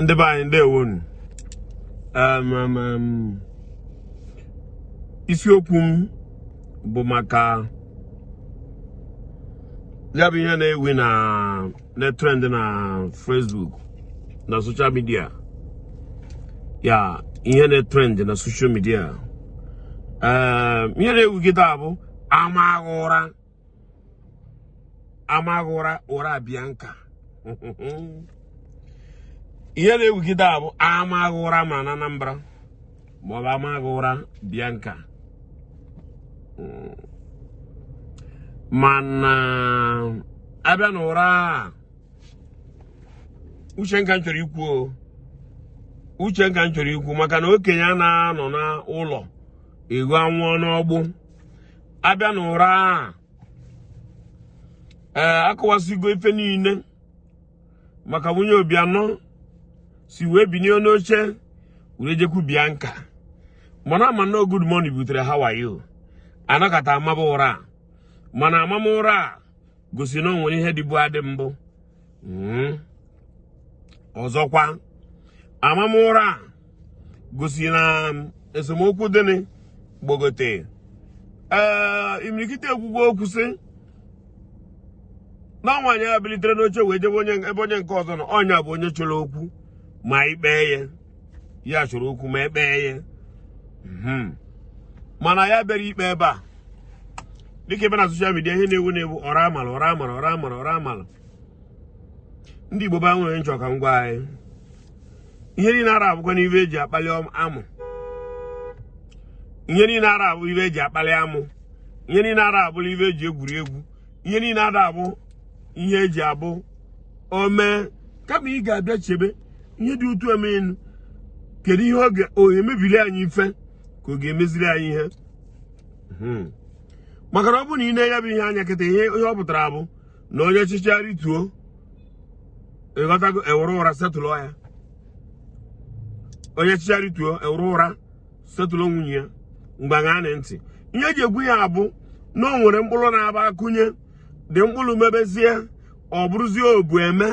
Ndị be anyị, ndewonu. um, um, um, isiokwu m bụ maka ya bụ ihe na-ewi na trend na Facebook, na social media. Ya ihe na-trend na social media, ihe na-ewu kịta bụ amaghị ụra, amaghị ụra, ụra Bianca. Ihe na-ewu kịta bụ amaghị ụra ma na Anambra maọbụ amaghị ụra Bianca. Mana abịa na ụra a, uche nka m chọrọ ikwu o, uche nka m chọrọ ikwu, maka na okenye a na-anọ n'ụlọ ego anwụọ n'ọgbụ. Abịa na ụra a, ee, akọwasịgo ife niile maka nwunye Obianọ si wee binye n'oche were jekwu Bianca. Mana ama na good morning butere how are you, anakọta amaba ụra. Mana amama ụra a gosi na o nwere ihe dịbu adị mbụ. Ọzọkwa, amama ụra a gosi na esemokwu dịnị gbogote. Ee, imirikiti ekwugwo okwu sị na nwaanyị ya bilitere n'oche wee jebe onye ebe onye nke ọzọ nọ. Ọnya bụ onye chọrọ okwu ma ikpe ya, ya chọrọ okwu ma ekpee ya. Mana ya bịara ikpe ebe a, dịka ebe na social media, ihe na-ewu na-ewu ọra amala, ọra amala, ọra amala, ọra amala. Ndị Igbo ba nwere nchọ ka m gwa anyị, ihe niile ara abụkwa n'ive eji akpali amụ. Ihe niile ara abụ ive eji akpali amụ. Ihe niile ara abụla ive eji egwuri egwu. Ihe niile ara abụ ihe eji abụ omee. Kama ị ga-abịa chebe ihe dị otu eme enu, kedu ihe ọ ga-emebiri anyị ife ka ọ ga-emeziri anyị ihe? Maka na ọ bụrụ na ị na-enye bụ ihe anya kịta, ihe ọ pụtara bụ na onye ọchịchị arịtuo, ịghọtago, ewere ụra setụlụ ya. Onye ọchịchị arịtuo, ewere ụra setụlụ nwunye ya. Mgbe ṅaa na ntị, ihe eji ekwu ya bụ na o nwere mkpụrụ na-aba akụnye dị mkpụrụ mebezie, ọ bụrụzie obu eme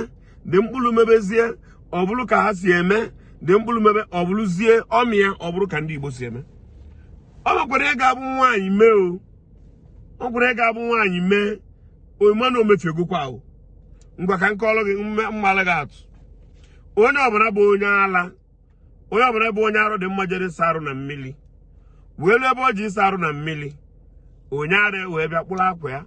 dị mkpụrụ mebezie, ọ bụrụ ka ha si eme dị mkpụrụ mebe, ọ bụrụzie ọmịa, ọ bụrụ ka ndị Igbo si eme. Ọ nwekwara ihe ga-abụ nwaanyị mee o, ọ nwekwara ihe ga-abụ nwaanyị mee oyima na omefiegokwa o. Ngwa, ka nke ọlụ gị mmalụ gị atụ. Onye ọbụla bụ onye ala, onye ọbụla bụ onye arụ dị mma, jere ịsa arụ na mmiri, wee lụọ ebe ọ ji ịsa arụ na mmiri, onye ara wee bịa kpụrụ akwa ya,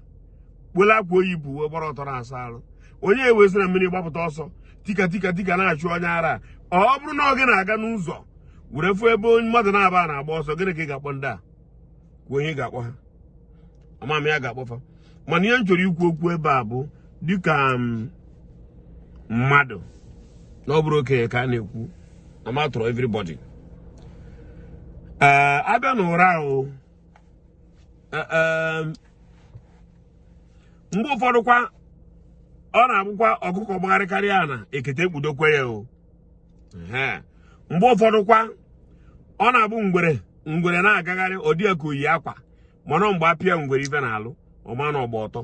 kpụrụ akwa oyibo, wee gbara ọtọ na-asa arụ. Onye ewezi na mmiri gbapụta ọsọ, tika tika tika, na-achụ onye ara. Ọ bụrụ na ọ gị na-aga n'ụzọ were fụ ebe onye mmadụ na-aba na-agba ọsọ, gịnị ka ị ga-akpọ ndị a? Kwuo onye ị ga-akpọ ha. Ama m ya ga-akpọfa. Mana ihe m chọrọ ikwu okwu ebe a bụ dịka mmadụ na ọ bụrụ okenye ka a na-ekwu ama tụrụ everybody. Ee, abịa n'ụra ahụ, mgbe ụfọdụ kwa ọ na-abụkwa ọkụkọ gbagharịkarịa na ekete ekpudokwe ya o. Mgbe ụfọdụ kwa ọ na-abụ ngwere ngwere na-agagharị, ọ dị ya ka oyi akwa, mana mgbe apịa ngwere ife na-alụ ọma na ọgba ọtọ.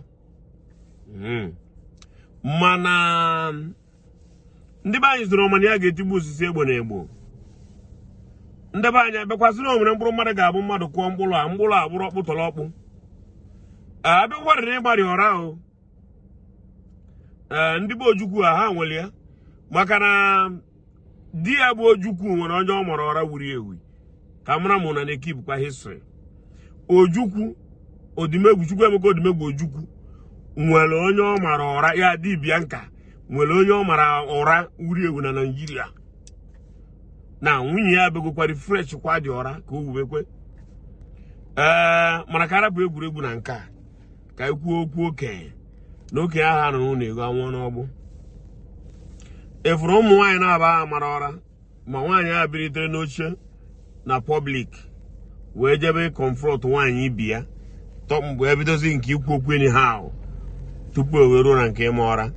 Mana ndị be anyị zụrụ ọmana ya ga-etigbu osisi egbo na egbo. Ndị be anyị abịakwasịrị onwere mkpụrụ mmadụ ga-abụ mmadụ kụọ mkpụrụ a, mkpụrụ a bụrụ ọkpụ tọrọ ọkpụ. Abịakwarịrị ịgbarị ọra o. Ee, ndị be Ojukwu a, ha nwere ya, maka na di ya bụ Ojukwu nwere onye ọ mara ọra wuri ewi. Ka mara mụ na na-ekipụkwa history Ojukwu, Odumegwu Chukwuemeka Odumegwu Ojukwu nwere onye ọ mara ọra ya di Bianca, nwere onye ọ mara ụra wuri ewu na Naịjirịa, na nwunye ya begokwa refresh kwa dị ọra ka o wubekwe. Ee, mana ka arapụ egwuregwu na nke a, ka ekwuo okwu okenye na okenye ahụ anọ n'ụlọ ego anwụọ n'ọgbụ. Efuru ụmụ nwaanyị na-aba mara ọra, ma nwaanyị a bilitere n'oche na public wee jebe confront nwaanyị ibi ya tọ, mgbe ebidozi nke ikwu okwu anyhow tupu o wee ruo na nke ịma ọra.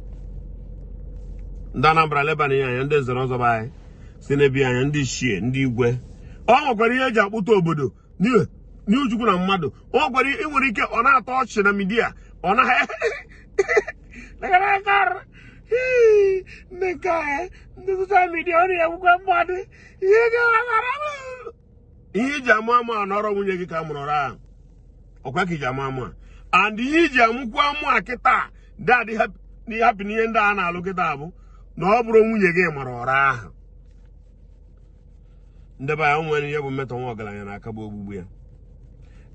Ndị Anambra lebana ya anya, ndị nzere ọzọ be anyị si n'ebi anya, ndị ichie, ndị igwe. Ọ nwekwara ihe eji akpụta obodo n'ihu na mmadụ. O nwekwara ị nwere ike ọ na-atọ ọchị na media, ọ na Ndị nke anyị, ndị social media, ọrụ ya gwụkwa mmadụ ihe ga-aghara m. Ihe iji amụ amụ a nọrọ nwunye gị ka a mụrụ ọrụ ahụ, ọkwa ka iji amụ amụ a. And ihe iji amụkwu amụ a kịta dadị happy na ihe ndị a na-alụ kịta bụ na ọ bụrụ nwunye gị mara ọrụ ahụ. Ndebe anya nwere ihe bụ mmetọ nwa ọgaranya na-aka bụ ogbugbu ya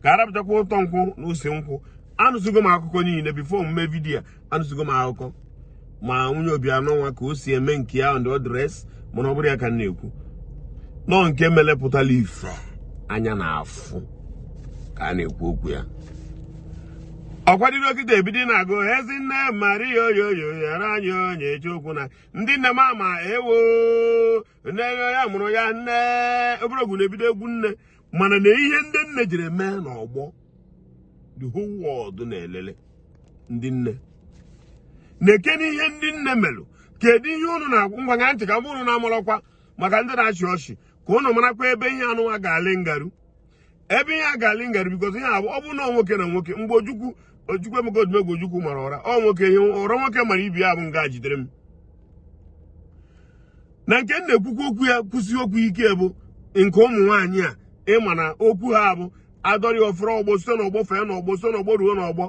ka arapụtakwa ụtọ nkwụ na ose nkwụ. Anụsigo m akụkọ niile before omume video. Anụsigo m akụkọ ma nwunye Obianọ nwa ka o si eme nke ya and dress, mana ọ bụrụ ya ka m na-ekwu nọọ nke melepụtala ife anya na-afụ ka a na-ekwu okwu ya. Ọkwadido kịta ebido na-agụ "Ezinne Maria oyoyo yara anyị onye chukwu" na ndị nne m ama ewo nne ya mụrụ ya nne obere ogwu na-ebido egwu nne, mana na ihe ndị nne jiri mee n'ọgbọ, the whole world na-elele ndị nne na-ekene ihe ndị nne melụ. Kedu ihe unu na-agwa? Ngwa, ṅaa ntị ka m unu na-amarọkwa maka ndị na-achị ọchị, ka unu marakwa ebe ihe anụnwa ga-alị ngaru, ebe ihe a ga-alị ngaru, because ihe abụ ọ bụ na nwoke na nwoke mgbe Ojukwu Emeka Odumegwu Ojukwu mara ụra, ọ nwoke ihe ụra nwoke mara ibi ya bụ nga jidere m na nke m na-ekwukwa okwu ya. Kwụsị okwu ike bụ nke ụmụ nwaanyị a. Ịma na okwu ha bụ adọrị ofere ọgbọ, site n'ọgbọ fee n'ọgbọ, site n'ọgbọ ruo n'ọgbọ.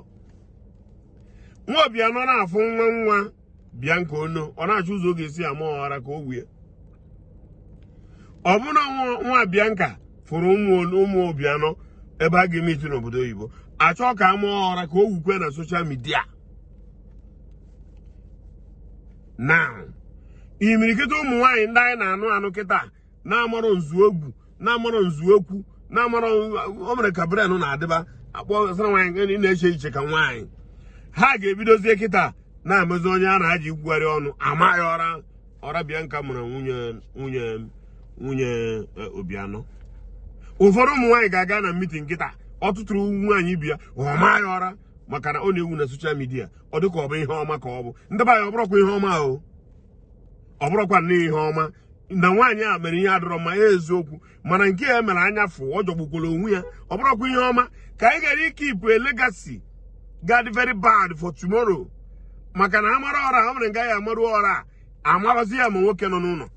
Nwa Obianọ na-afụ nwa nwa bịa nke ono, ọ na-achọ ụzọ ọ ga-esi ama ọghara ka o wue. Ọ bụna nwa Bianca fụrụ ụmụ Obianọ ebe a ga-eme iti n'obodo oyibo, achọ ka a mụọ ọra ka o wukwe na social media. Now, imirikiti ụmụ nwaanyị ndị anyị na-anụ anụ kịta na-amarọ nzuogwu, na-amarọ nzuokwu, na-amarọ o mere ka bren na-adịba akpọ sara nwaanyị na-eche iche ka nwaanyị ha ga-ebidozie kịta na-emezi onye a na-aji ikwugharị ọnụ amaghị ọra ọra Bianca mụrụ nwunye Obianọ. Ụfọdụ ụmụ nwaanyị ga-aga na meeting kịta, ọtụtụrụ nwaanyị ibi ya ọ maghị ọra maka na ọ na-ewu na social media, ọ dịka ọ bụ ihe ọma ka ọ bụ. Ndị be anyị, ọ bụrụkwa ihe ọma o, ọ bụrụkwa nnọọ ihe ọma na nwaanyị a mere ihe adịrọ mma ya eziokwu, mana nke ya mere anya fụ ọ jọgbukwara onwe ya. Ọ bụrụkwa ihe ọma ka anyị gara ikeep a legacy ga-adị very bad for tomorrow, maka na amara ọra ọ mere ngaghị amarụ ọra amarazi ya ma nwoke nọ n'ụlọ,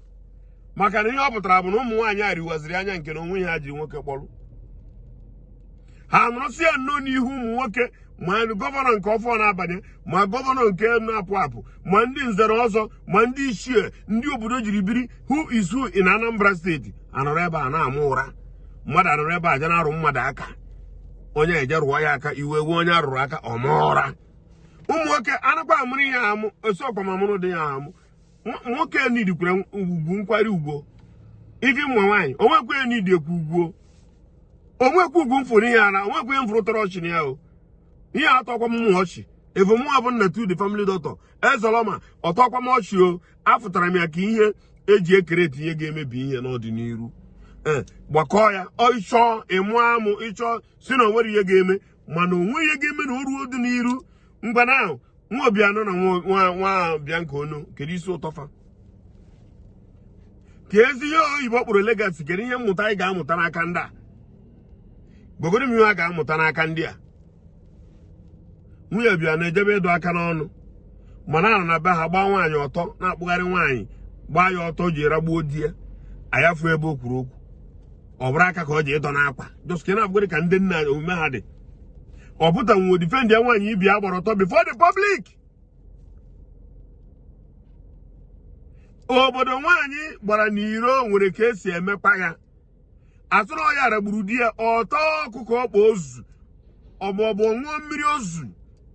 maka na ihe ọ pụtara bụ na ụmụ nwaanyị a riwaziri anya nke na onwe ha ji nwoke kpọrọ ha nọrọsị ya nnọọ n'ihu ụmụ nwoke, ma governor nke ọfọ na-abanye, ma governor nke na-apụ apụ, ma ndị nzere ọzọ, ma ndị ichie ndị obodo jiri biri, who is who in Anambra State, anọrọ ebe a na-ama ụra mmadụ, anọrọ ebe a je na-arụ mmadụ aka. Onye eje rụọ ya aka, iwe we onye arụrụ aka ọma ụra. Ụmụ nwoke anakwa amụrụ ihe amụ esi ọkwa ma mụrụ dị ya amụ. Nwoke nidikwere ugwu, nkwari ugwo ifi mma nwaanyị onwekwe nidi ekwu ugwo, onwekwe ugwu mfụrụ ihe ara, onwekwe ihe mfụrụ tọrọ ọchị na ya o. Ihe atọkwa m mụ ọchị efu mụnwa bụ nna tu the family doctor ezoloma ọtọkwa m ọchị o. Afụtara m ya ka ihe eji ekere etinye ga-emebi ihe n'ọdịnihu. Ee, gbakọọ ya, ịchọọ ịmụ amụ, ịchọọ si na onwere ihe ga-eme, mana onwe ihe ga-eme na o ruo dị n'iru. Ngwana ahụ nwa Obianọ na nwa Bianca Ono, kedu isi ụtọfa ka ezi ihe oyibo kpọrọ legacy? Kedu ihe mmụta anyị ga-amụta n'aka ndị a? Gwagoro m ihe a ga-amụta n'aka ndị a. Nwunye Obianọ ejebe ịdụ aka n'ọnụ, mana anọ na be ha gbaa nwaanyị ọtọ, na-akpụgharị nwaanyị, gbaa ya ọtọ ji ragbuo di ya. Ayafu ebe o kwuru okwu, ọ bụrụ aka ka ọ ji ịdọ n'akwa just ka na-abụgoro ka ndị nna omume ha dị. Ọ pụta nwe defend ya nwaanyị ibi ya gbara ọtọ before the public. Obodo nwaanyị gbara n'iro nwere ka esi emekpa ya. Atụrụ ya ragburu di ya ọtọ ọkụkọ ọkpa ozu ọbọbọ ṅụọ mmiri ozu.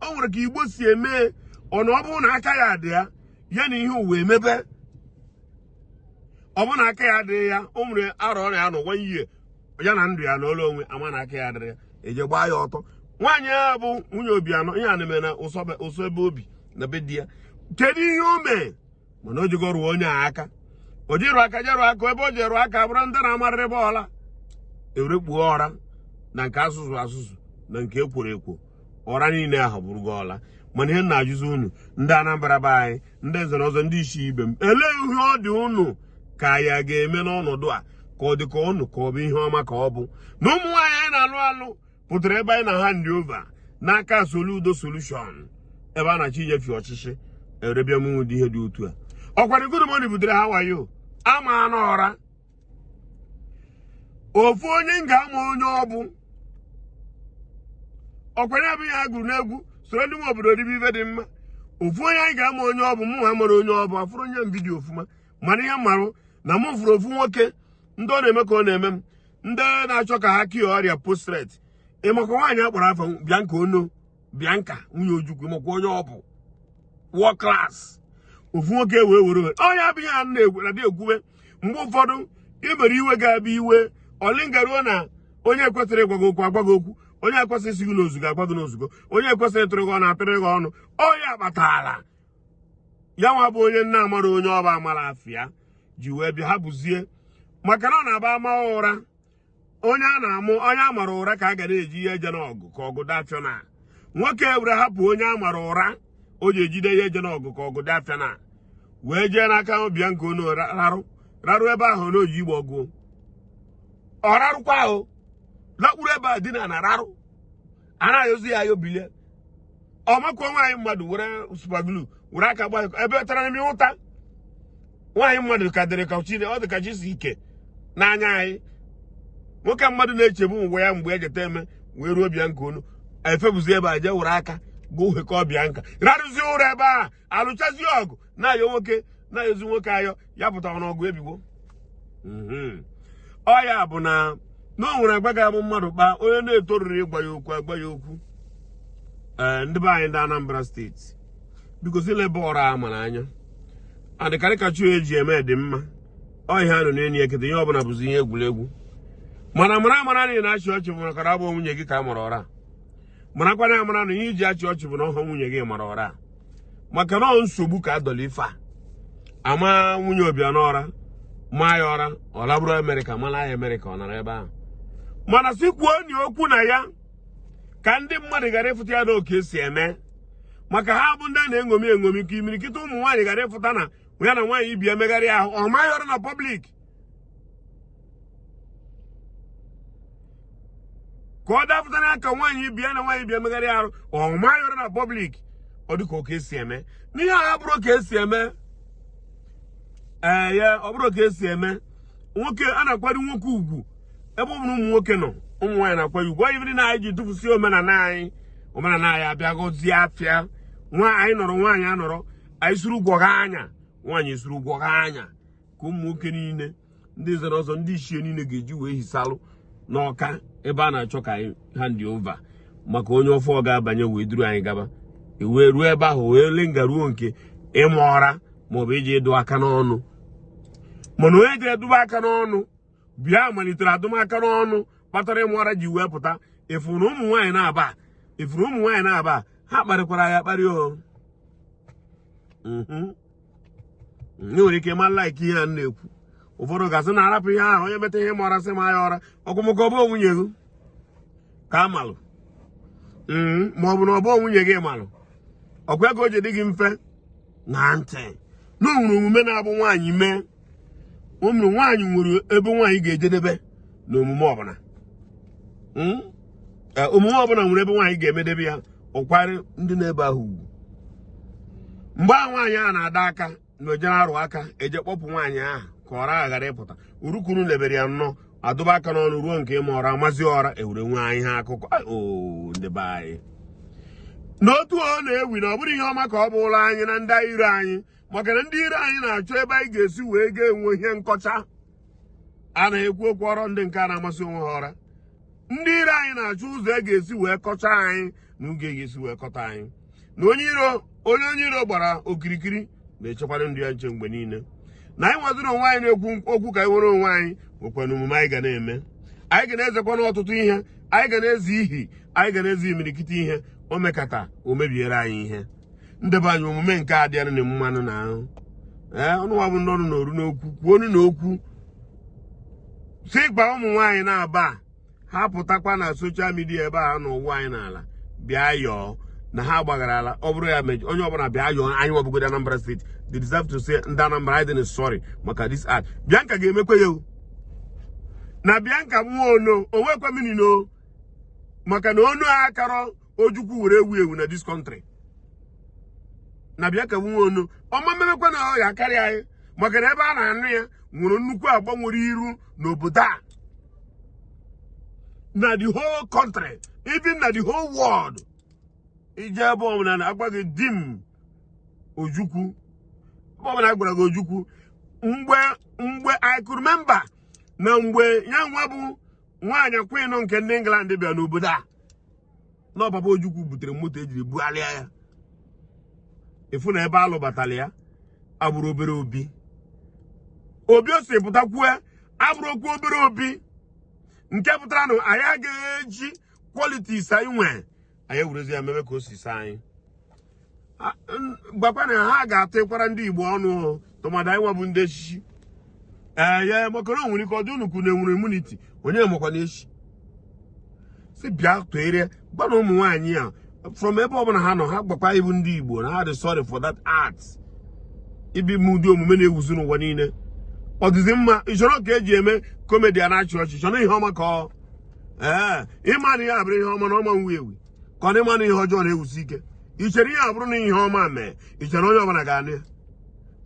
O nwere ka Igbo si eme ọna. Ọ bụrụ na aka ya dị ya, ya na ihe ụwa emebe. Ọ bụrụ na aka ya adịghị ya, o nwere arọ ọrịa ya nọ one year ya na ndụ ya na ụlọ onwe ama na aka ya adịrị ya, eje gbaa ya ọtọ. Nwaanyị ya bụ nwunye Obianọ, ihe a na-eme na ụsọ ebe obi na be di ya. Kedu ihe o mee? Mana o jigo rụọ onye a aka, o ji rụọ aka, je rụọ aka ebe o ji rụọ aka bụrụ ndị na-amarịrị bọọla ewerekpuo ọra na nke asụsụ asụsụ na nke ekworo ekwo, ọra niile ahụ bụrụgo ọla. Mana ihe na-ajụzi unu ndị Anambra be anyị, ndị nze na ọzọ, ndị isi ibe m, elee ihe ọ dị unu ka ya ga-eme n'ọnọdụ a ka ọ dị ka unu ka ọ bụ ihe ọma ka ọ bụ na ụmụ nwaanyị anyị na-alụ alụ pụtara ebe anyị na hand over n'aka Soludo solution, ebe a na-achọ inyefe ọchịchị erebịa m ụdị ihe dị otu a? Ọkwara good morning butere ha wayo ama anụ ọra. Ofu onye m ga-ama onye ọ bụ ọkwara ya bụ ihe a gụrụ n'egwu soro ndị nwe obodo ribe ife dị mma. Ofu onye anyị ga-ama onye ọ bụ, mụ nwa mara onye ọ bụ, afụrụ onye m video ofuma, mana ihe marụ na mụ fụrụ ofu nwoke ndị ọ na-eme ka ọ na-eme m, ndị na-achọ ka ha kie ọrịa prostate. Ịmakwa nwaanyị a kpọrọ afọ Bianca Ono, Bianca nwunye Ojukwu, ịmakwa onye ọ bụ, world class. Ofu nwoke wee were onye bụ ihe a na-adị ekwube mgbe ụfọdụ imere iwe ga-abịa iwe ọlinga ruo na onye ekwesịrị ịgwa gị okwu agwa gị okwu, onye ekwesịrị isi gị n'ozugo agwa gị n'ozugo, onye ekwesịrị ịtụrụ gị ọnụ atụrụ gị ọnụ. Onye akpatara ya nwa bụ onye nna amara onye ọba amara afịa ji wee bịa ha bụzie maka na ọ na-aba ama ụra onye a na-amụ onye a mara ụra ka a ga na-eji ihe eje n'ọgụ ka ọgụ dafịa na nwoke were hapụ onye a mara ụra o ji ejide ihe eje n'ọgụ ka ọgụ dafịa na wee jee n'aka Bianca Ono rarụ ebe ahụ na oji igbe ọgụ ọ rarụkwa ahụ lakpuru ebe a dina na rarụ anaghị ozi ya ayo bilie ọ makụọ nwaanyị mmadụ were super glue were aka gba ebe tara n'ime ụta nwaanyị mmadụ ka dịrị ka chi ọ dị ka chi si ike n'anya anyị. Nwoke mmadụ na-echegbu ụwa ya mgbe ejeta eme wee ruo Bianca Ono efebuzi ebe a jee were aka gụhekọ Bianca rarụzie ụra ebe a alụchazie ọgụ na-ayọ nwoke na-ayọzi nwoke ayọ ya pụtara n'ọgụ ebigbo. Ọ ya bụ na o nwere agwa ga-abụ mmadụ kpaa onye na-etoruru ịgwa ya okwu agwa ya okwu. Ee, ndị be anyị ndị Anambra steeti, biko si lebe ọra a mara anya adịkarịkachi eji eme dị mma. Ọ ihe a nọ n'enyi ekete ihe ọbụla bụzi ihe egwuregwu, mana mara amara na ị na-achị ọchị bụ maka abụ nwunye gị ka a mara ọra, marakwana amara na ihe iji achị ọchị bụ na ọhọ nwunye gị mara ọra, maka na ọ nsogbu ka adọla ife a ama nwunye Obianọ ọra maa ya ọra ọ labụrụ Amerịka mara ya Amerịka ọ nara ebe ahụ. Mana si kwuo ni okwu na ya ka ndị mmadụ ghara ịfụta ya n'oke esi eme, maka ha bụ ndị a na-eṅomi eṅomi ka imirikiti ụmụ nwaanyị ghara ịfụta na ya na nwaanyị ibi emegharị ahụ ọ maghị ọrụ na public ka ọ dapụta n'aka nwaanyị ibi ya na nwaanyị ibi emegharị ahụ ọ maghị ọrụ na public ọ dị ka oke esi eme n'ihe a bụrụ ka esi eme. Ee, ya ọ bụrụ ka esi eme nwoke a na-akwado nwoke ugwu ebe ọ bụrụ ụmụ nwoke nọ ụmụ nwaanyị na-akwanye ugwu. Onye biri na anyị ji tụfusi omenala anyị omenala anyị abịagozie afịa nwa anyị nọrọ nwaanyị anọrọ anyị suru gwọgha anya nwaanyị suru gwọgha anya ka ụmụ nwoke niile ndị zara ọzọ ndị ichie niile ga-eji wee hisalụ n'ọka ebe a na-achọ ka anyị hand over maka onye ọfọ ga-abanye wee duru anyị gaba wee ruo ebe ahụ wee lenga ruo nke ịma ọra maọbụ iji ịdụ aka n'ọnụ. Mana onye ji eduba aka n'ọnụ bịa malitere adụmaka n'ọnụ kpatara ịma ọra ji wee pụta. Ifuru ụmụ nwaanyị na-aba ifuru ụmụ nwaanyị na-aba ha kparịkwara ya kparị o ị nwere ike ma like ihe a na-ekwu. Ụfọdụ ga-asị na arapụ ihe ahụ onye meta ihe ma ọra sị ma ya ọra ọkwụmụkọ ọbụ nwunye gị ka a malụ ma ọ bụ na ọ bụ nwunye gị malụ ọkwa ka o ji dị gị mfe na ntị na o nwere omume na-abụ nwaanyị mee ụmụ nwaanyị nwere ebe nwaanyị ga-ejedebe na omume ọbụla. Omume ọbụla nwere ebe nwaanyị ga-emedebe ya ụkwarị ndị na-ebe ahụ ugwu. Mgbe ahụ nwaanyị ahụ na-ada aka na ojere arụ aka eje kpọpụ nwaanyị ahụ ka ọra ghara ịpụta urukuru lebere ya nnọọ adụba aka n'ọnụ ruo nke ịma ọra amazi ọra ewere nwe anyị ha akụkọ o ndị be anyị n'otu ọ na-ewi na ọ bụrụ ihe ọma ka ọ bụrụ anyị na ndị iro anyị, maka na ndị iro anyị na-achọ ebe anyị ga-esi wee ga-enwe ihe nkọcha. A na-ekwu okwu ọrọ ndị nke a na-amasị onwe ha ọra. Ndị iro anyị na-achọ ụzọ e ga-esi wee kọcha anyị na oge ga-esi wee kọta anyị na onye iro gbara okirikiri na-echekwara ndị ya nche mgbe niile. Na anyị nwaziri onwe anyị na-ekwu okwu ka anyị nwere onwe anyị nwekwana omume anyị ga na-eme. Anyị ga na-ezekwa n'ọtụtụ ihe, anyị ga na-eze ihi, anyị ga na-eze imirikiti ihe o mekata o mebiere anyị ihe. Ndebe anyị omume nke a dịarị na mmanụ na ahụ. Ee, ọnụnwa bụ ndị ọnụ na-oru n'okwu kwuonu na okwu si gba ụmụ nwaanyị na-aba ha pụtakwa na social media ebe a n'ụwa anyị n'ala bịa yọọ na ha gbagharala. Ọ bụrụ ya mejọ onye ọbụla bịa yọọ anyị nwabụgodo Anambra steeti they deserve to say ndị Anambra anyị dị sorry maka this act. Bianca ga-emekwe ya na Bianca nwa ono onwekwe minino maka na onu a akarọ Ojukwu were ewu ewu na this country. Na bịa ka nwe onu ọma mmemekwa na ọ ya karịa anyị, maka na ebe a na-anụ ya nwere nnukwu agba, nwere iru n'obodo a, na the whole country, even na the whole world. Ije ebe ọbụla na-agwa gị Dim Ojukwu, ebe ọbụla a gwara gị Ojukwu. Mgbe I could remember, na mgbe ya nwa bụ nwaanyị queen nke ndị England bịa n'obodo a, na ọpapa Ojukwu butere moto ejiri bugharịa ya. Ịfụ na ebe alụbatara ya abụrụ obere obi. Obi o si pụtakwue abụrụ okwu obere obi, nke pụtara na anyị agaghị eji qualities anyị nwee, anyị ewerezi ya mebe ka o si saa anyị. Gwakwa na ha ga-atịkwara ndị Igbo ọnụ, tụmadị anyị nwa bụ ndị echichi. Ee, ya maka na o nwere ike ọ dị unu kwuru na enwere immunity, onye makwa na echi si bịa tụere. Gwa na ụmụ nwaanyị a, from ebe ọbụla ha nọ, ha gbakwa ibu ndị Igbo na ha dị sorry for that art ibi m ụdị omume na-ewuzi n'ụwa niile. Ọ dịzi mma? Ị chọrọ ka eji eme comedy a na-achị ọchị? Chọrọ ihe ọma ka ọ ee ịma na ihe abụrụ ihe ọma na ọma nwu ewu, ka ọ na ịma na ihe ọjọọ na-ewusi ike? Ị chere ihe abụrụ na ihe ọma mee, ị chere onye ọbụla ga-anụ ya?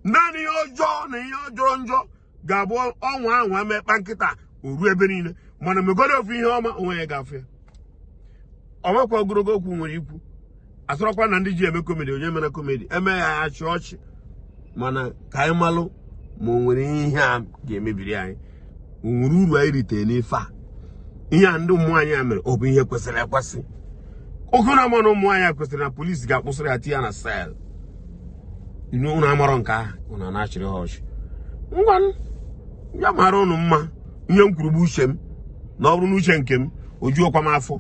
Naanị ihe ọjọọ na ihe ọjọọ njọ ga-abụ ọnwa ahụ emekpa nkịta o ruo ebe niile. Mana megodo ofu ihe ọma, onwe ya ga-afụ ya. Ọ nwekwa ogologo okwu nwere ikwu asọrọkwa na ndị ji eme comedy. Onye mere comedy eme ya, ya chịa ọchị. Mana ka anyị malụ ma o nwere ihe a ga-emebiri anyị, o nwere uru anyị ritere n'ife a. Ihe a ndị ụmụ nwaanyị a mere, ọ bụ ihe kwesịrị ekwesị? Oge na ama na ụmụ nwaanyị a kwesịrị na polisi ga-akwụsịrị ya, tinye ya na cell. Unu amarọ nke ahụ, unu na-achịrị ha ọchị. Ngwa, ya mara unu mma. Ihe m kwuru bụ uche m, na ọ bụrụ n'uche nke m, o juokwa m afọ.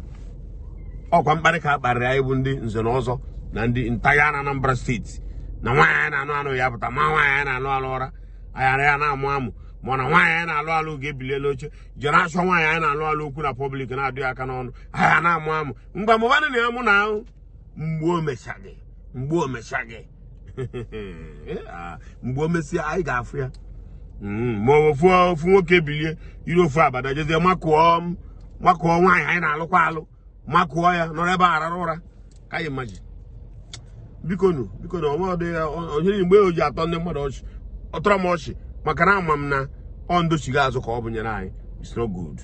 Ọkwa mkparị ka a kparịrị anyị bụ ndị nze na ọzọ na ndị ntagha na Anambra Steeti, na nwaanyị anyị na-anụ anụ ya pụta ma nwaanyị anyị na-alụ alụ ụra anyị ya na-amụ amụ, ma na nwaanyị anyị na-alụ alụ ga-ebili n'oche jere achọ nwaanyị anyị na-alụ alụ okwu na public, na-adụ ya aka n'ọnụ, anyị na-amụ amụ. Ngwa, mụbanụ na ya mụ na ahụ. Mgbe o mechaghị, mgbe o mechaghị, mgbe o mesịa, anyị ga-afụ ya. Ma ofu ofu nwoke bilie yiri ofu abada jezie makụọ makụọ nwaanyị anyị na-alụkwa alụ, makụọ ya, nọrọ ebe a rara ụra ka anyị maji. Bikonu, bikonu, ọnwa dị onye mgbe o ji atọ ndị mmadụ ọchị, ọ tọrọ m ọchị, maka na ama m na ọ ndochigo azụ ka ọ bụ nyere anyị. It's not good.